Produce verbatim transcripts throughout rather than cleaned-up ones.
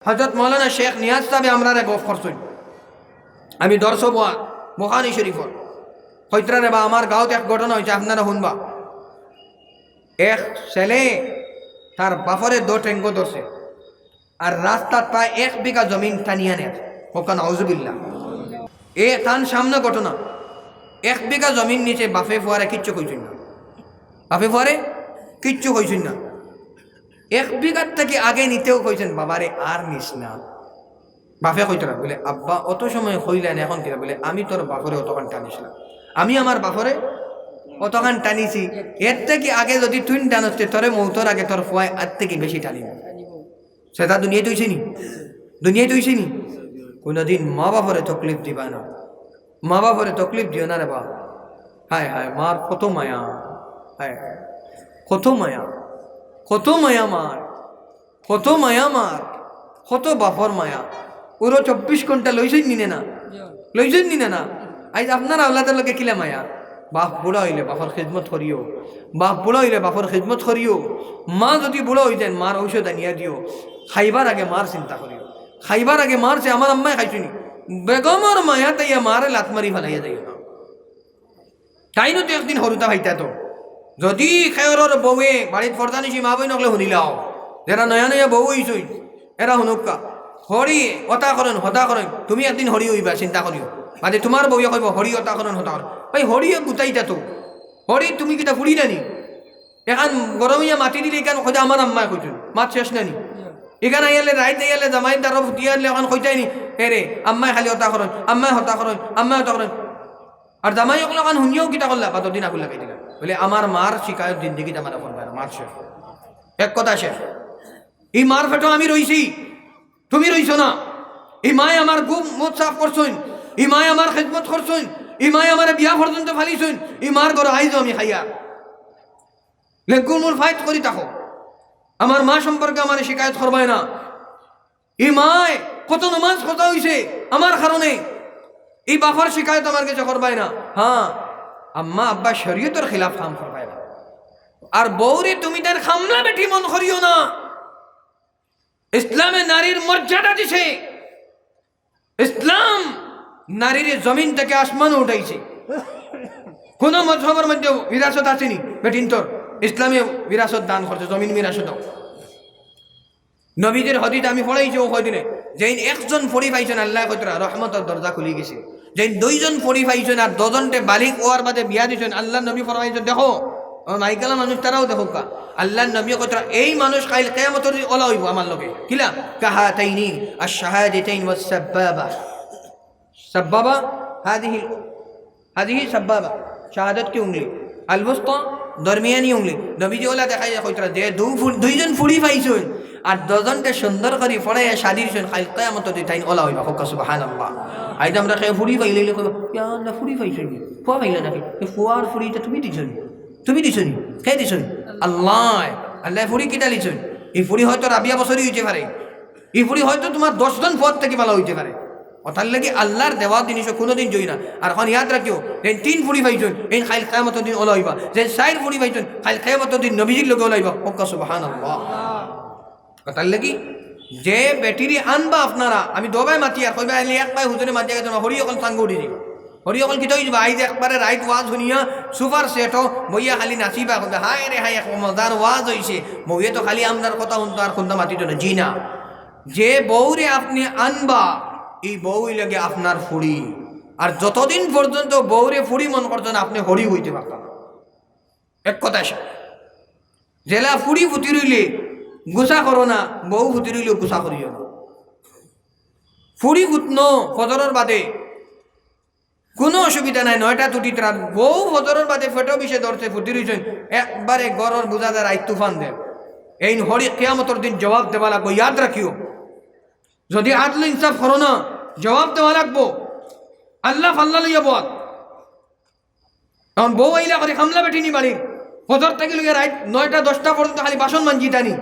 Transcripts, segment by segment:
হযরত মাওলানা শেখ নিয়াজ সাহেবে আমরারে গফ করছইন। আমি দরসো বওয়া বুখারী শরীফর। কইতরা রে বা, আমার গাঁওত এক ঘটনা অইছে, আপনারা হুনবা। এক ছেলে তার বাফরে দো টেঙ্গো ধরছে, আর রাস্তাত প্রায় এক বিঘা জমিন টানিয়া নেয়। কউক্কা নাউজুবিল্লাহ। এ তান সামনে ঘটনা, এক বিঘা জমিন নিছে, বাফে ফুয়ারে কিচ্ছু কইছইন না, বাফে ফুয়ারে কিচ্ছু কইছইন না। এক বিঘার থাকি আগে নিতেও কইছইন, "বাবারে, আর নিস না।" বাফে কইতরা বুলে, "আব্বা, অত সময় কইলা না, এখন কিলা?" বুলে, "আমি তোর বাফরে অতখান টানিছলাম, আমি আমার বাফরে অতখান টানিছি, এর থাকি আগে যদি তুই টানস, তে তোরে মৌতর আগে তোর ফুয়ায় আর থাকি বেশি টানিব।" সেটা দুনিয়াত অইছে নি? দুনিয়াত অইছে নি? কোনোদিন মা বাফরে তকলিফ দিবা না, মা বাফরে তকলিফ দিও না রে বা। হায় হায়, মার কত মায়া, হায় হায়, কত মায়া, কত মায়া মার, কত মায়া মার, কত বাফর মায়া। ওরও চব্বিশ ঘন্টা লইছইন নি না? লইছইন নি না? আইজ আপনার আওলাদর লগে কিলা মায়া? বাফ বুড়া অইলে বাফর খিদমত করিও, বাফ বুড়া অইলে বাফর খিদমত করিও। মা যদি বুড়া অই যাইন, মার ঔষধ আনিয়া দিও। খাইবার আগে মার চিন্তা করিও, খাইবার আগে মার চে-, আমার আম্মায় খাইছইন নি? বেগমর মায়া তাইয়া মারে লাত মারি ফালাইয়া যাইও না। তাইনও তো একদিন হুরুতা পাইতা তো। যদি কেউরর বউয়ে, বাড়িত পর্দানিশি মা বইন অকলে হুনিলাও, যেরা নয়া নয়া বউ অইছইন, এরা হুনুক্কা, হড়ি অতা করইন, হতা করইন, তুমি একদিন হড়ি অইবা, চিন্তা করিও। বাদে তুমার বউয়ে কইবো, "হড়ি অতা করইন, হতা করইন।" ভাই, হড়িয়ে গুতাইতা তো। হড়ি তুমি কিতা ফুড়ি নানি? এখান গরম অইয়া মাতি দিলে ইখান কইতা, "আমার আম্মায় কইছইন।" মাত শেষ নানি? ইখান আইয়ালে, রাইত আইয়ালে, জামাই তারও ফুটিয়া আনলে অখান কইতায় নি, "এ রে, আম্মায় খালি অতা করইন, আম্মায় হতা করইন, আম্মায় হতা করইন।" আর জামাই অকলে অখান হুনিয়াও কিতা করলা? বাদর দিন আগুন লাগাই দিলা। বুলে, "আমার মার শিকায়ত জিন্দেগিত আমারে করবায় না, মাত শেষ।" এক কথা শেষ। ই মার পেটো আমি রইছি, তুমি রইছো না। ই মায় আমার গু-, মুত সাফ করছইন, ই মায় আমার খেদমত করছইন, ই মায় আমারে বিয়া পর্যন্ত ফালিছইন, ই মার ঘরো আইজও আমি খাইয়ার। লেগুর মুর ফাইট করি থাকো। আমার মা সম্পর্কে আমারে শিকায়ত করবায় না। ই মায় কত নমাজ কাজা অইছে আমার কারণে। ই বাফর শিকায়ত আমার গেছে করবায় না। হ্যাঁ, আম্মা আব্বা শরীয়তর খিলাফ কাম করবায় না। আর বউরে তুমি তার খামলা বেটি মন করিও না। ইসলামে নারীর মর্যাদা দিছে। ইসলাম নারীরে জমিন থাকি আসমানো উঠাইছে। কোন মজহবর মধ্যে বিরাসত আছে নি বেটিন্তর? ইসলামে বিরাসত দান করছে, জমিন বিরাসত দাও। নবীজির হাদিস আমি পড়াইছি ও কয়দিনে, যেইন একজন ফুড়ি পাইছইন, আল্লায় কইতরা রহমতর দরজা খুলি গেছে। যেইন দুইজন ফুড়ি পাইছইন আর দশজনরে বালিগ অওয়ার বাদে বিয়া দিছইন, আল্লার নবী ফরমাইছইন, দেখো, আমার মাইকালা মানুষ তারাও দেখউক্কা। আল্লার নবী কইতরা, এই মানুষ কাইল কিয়ামতর দিন অলা অইবো আমার লগে। কিলা? কাহাতাইনি, আশ-শাহাদাতাইন ওয়াস সাব্বাবা। সাব্বাবা, হাদিহি, হাদিহি সাব্বাবা, শাহাদাত কি উংলি, আল-বুস্তা, দরমিয়ানি উংলি। নবীজি অলা দেখাইয়া কইতরা, যে দু ফুড়-, দুইজন ফুড়ি পাইছইন, আর দশজনরে সুন্দর করি পড়াইয়া শাদি দিছইন, কাইল কিয়ামতর দিন তাইন অলা অইবা। কউক্কা সুবহানাল্লাহ। আইজ আমরা কেউ ফুড়ি পাইলে কইবা, "ইয়া আল্লাহ, ফুড়ি পাইছইন নি? ফুয়া পাইলা নাকি?" এ ফুয়ার ফুড়ি ইতা তুমি দিছইন নি? তুমি দিছইন নি? কে দিছইন? আল্লায়। আল্লায় ফুড়ি কিতা দিছইন? ই ফুড়ি হয়তো রাবিয়া বছরই অইতে পারে। ই ফুড়ি হয়তো তুমার দশজন ফুয়ার থাকি ভালা অইতে পারে। অতার লাগি আল্লার দেওয়া জিনিসও কুনুদিন জই না। আর অখান ইয়াদ রাখিও, যেইন তিন ফুড়ি পাইছইন, এইন কাইল কিয়ামতর দিন অলা অইবা। যেইন চাইর ফুড়ি পাইছইন, কাইল কিয়ামতর দিন নবীজির লগে অলা অইবা। কউক্কা সুবহানাল্লাহ। অতার লাগি যে বেটিরে আনবা আপনারা, আমি দুবায় মাতি আর কইবা, আইলে এক বায় হুজুরে মাতিয়া গেছে না, হড়ি অকল সাঙ্গ উঠি দিবা। হড়ি অকল কিতা অইযিবা? আইজ একবারে রাইত ওয়াজ হুনিয়া সুপার সেটো বইয়া খালি নাচিবা, কইবা, "হায় রে হায়, এক মজার ওয়াজ অইছে।" বউয়ে তো খালি আমরার কথা হুনতো আর কুন্তা মাতিতো না। জি না, যে বউরে আপনে আনবা, ই বউ অইলোগি আপনার ফুড়ি। আর যতদিন পর্যন্ত বউরে ফুড়ি মন করছইন, আপনে হড়ি অইতে পারতা না। এক কথা শেষ। যেলা ফুড়ি ফুতি রইলে গুসা করো না, বউ ফুতি রইলে গুসা করিও না। ফুড়ি ফুতনো ফজরর বাদে কুনু অসুবিধা নাই, নয়টাত উঠিতরা। বউ ফজরর বাদে পেটো বিষে ধরছে, ফুতি রইছইন, একবারে ঘরর বুঝা যায় রাইত তুফান দের। এইন হড়ি কিয়ামতর দিন জবাব দেওয়া লাগবো, ইয়াদ রাখিও। যদি আদল ইনসাফ করো না, জবাব দেওয়া লাগবো। আল্লাহ ফাল্লা লইয়া বল। এখন বউ আইলা করি খামলা বেটি নি বাড়ির, ফজর থাকি লইয়া রাইত নয়টা দশটা পর্যন্ত খালি বাসন মাঞ্জিতা নি।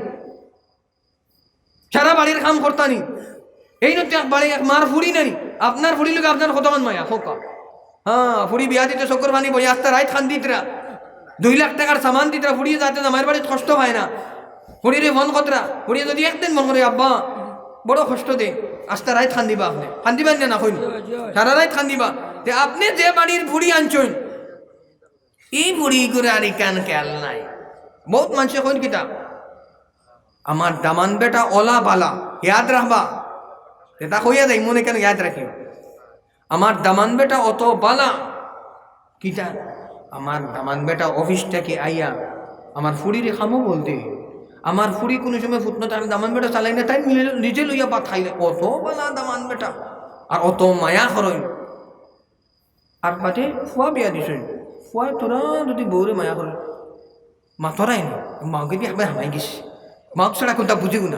সারা বাড়ির কাম করতা নি। এইন তো এক বাড়ি এক মার ফুড়ি নানি। আপনার ফুড়ির লগে আপনার কতখান মায়া, কউক্কা। হ্যাঁ, ফুড়ি বিয়া দিতে চকুর পানি বই, আস্তা রাইত কান্দিতরা। দুই লাখ টেকার সামান দিতরা, ফুড়িয়ে যাতে জামাইর বাড়িত কষ্ট পায় না। ফুড়িরে ফোন করতরা, ফুড়িয়ে যদি একদিন ফোন করে, "আব্বা, বড় কষ্ট দেইন। আস্তা রাইত কান্দিবা আপনে, কান্দিবা না, না কইন? সারা রাইত কান্দিবা। তে আপনে যে বাড়ির ফুড়ি আনছইন, ই ফুড়ি করে আর ইখান খেয়াল নাই। বউত মানষে কইন কিতা, "আমার দামান বেটা অলা বালা, ইয়াদ রাখবা।" এটা কইয়া যাই, মনে কেন ইয়াদ রাখিও। "আমার দামান বেটা অত বালা।" কিতা? "আমার দামান বেটা অফিস থাকি আইয়া আমার ফুড়িরে কামো বলতে, আমার ফুড়ি কুনু সময় ফুতনত আমি দামান বেটা চালাই না, তাই নিজে, নিজে লইয়া ভাত খাইলে, অত বালা দামান বেটা, আর অত মায়া করইন।" আর বাদে ফুয়া বিয়া দিছইন, ফুয়ায় থুড়া যদি বউরে মায়া করে, মাতরায় নি, মাউকে দিয়া একবার হামাই গেছে, মাউক ছাড়া কুনতা বুঝিও না।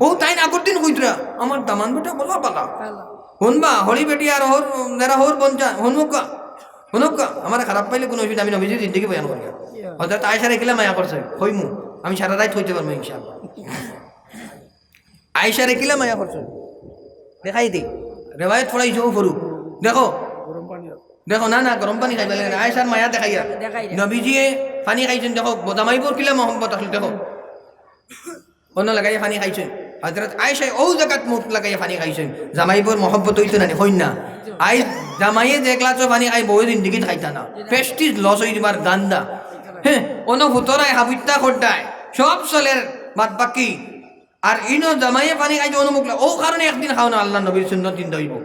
ও তাইন আগর দিন কইতরা, "আমার দামান বেটা বলা বালা।" হুনবা, হরি বেটি আর হর, যারা হর বনছা, হুনুক্কা, হুনুক্কা, আমারে খারাপ পাইলে কুনু অসুবিধা, আমি নবীজির জিন্দেগি বয়ান করি। হযরত আয়েশারে কিলা মায়া করছইন, কইমু, আমি সারা রাইত কইতে পারমু ইনশাআল্লাহ। আয়েশারে কিলা মায়া করছইন? দেখাই দেই। রেওয়ায়েত পড়াইছো পড়ু। দেখো। দেখো, না, না, গরম পানি খাইবা লাগে না। আয়েশার মায়া দেখাইয়া। দেখাই দে। নবীজিয়ে পানি খাইছইন, দেখো, জামাইবর কিলা মহব্বত আছিল, দেখো। অনো লাগাইয়া পানি খাইছইন। হযরত আয়েশায় অউ জাগাত মুখ লাগাইয়া পানি খাইছইন। জামাইবর মহব্বত অইতো না নি, কইন না। আইজ জামাইয়ে যে গ্লাসো পানি খায়, বউয়ে জিন্দেগিত খাইতা না। প্রেস্টিজ লস অই যিবার গান্দা। হ্যাঁ, অনো ফুতরায় হাবুইত্তা খড্ডায়। সব চলের বাদ বাকি। আর ইনো জামাইয়ে পানি খাইতে অনুমুখ লা-, অউ কারণে একদিন খাও না, আল্লার নবীর সুন্নত জিন্দা অইবো।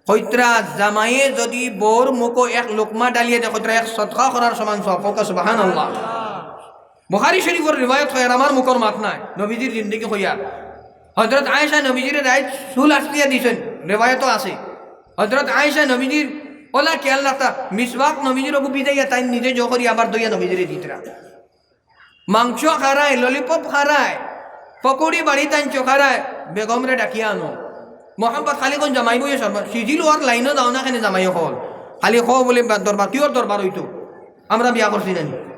কইতরা জামাইয়ে যদি বউর মুখো এক লুকমা ডালিয়া দেয়, কইতরা এক সদকা করার সমান সওয়াব। কউক্কা সুবহানাল্লাহ। বুখারী শরীফর রেওয়ায়েত কইয়ার, আমার মুখর মাত নায়, নবীজির জিন্দেগি কইয়ার। হযরত আয়েশা নবীজিরে রাইত চুল আছলিয়া দিছইন, রেওয়ায়েতও আছে। হযরত আয়েশা নবীজির অলা খেয়াল রাখতা, মিসওয়াক নবীজির অগু ভিজাইয়া তাইন নিজে জো করি আবার ধইয়া নবীজিরে দিতরা। মাংস খারায়, ললিপপ খারায়, পকৌড়ি বাড়িত আনছো খারায়, বেগমরে ডাকিয়া আনো। মোহাম্মদ খালি কোন জামাই বইয়ে সর্ব-, সিজিল ওয়ার লাইনও যাও না, কেনে জামাই অকল। খালি কও বুলে বা-, দরবার, কিওর দরবার অইতো? আমরা বিয়া করছি না নি?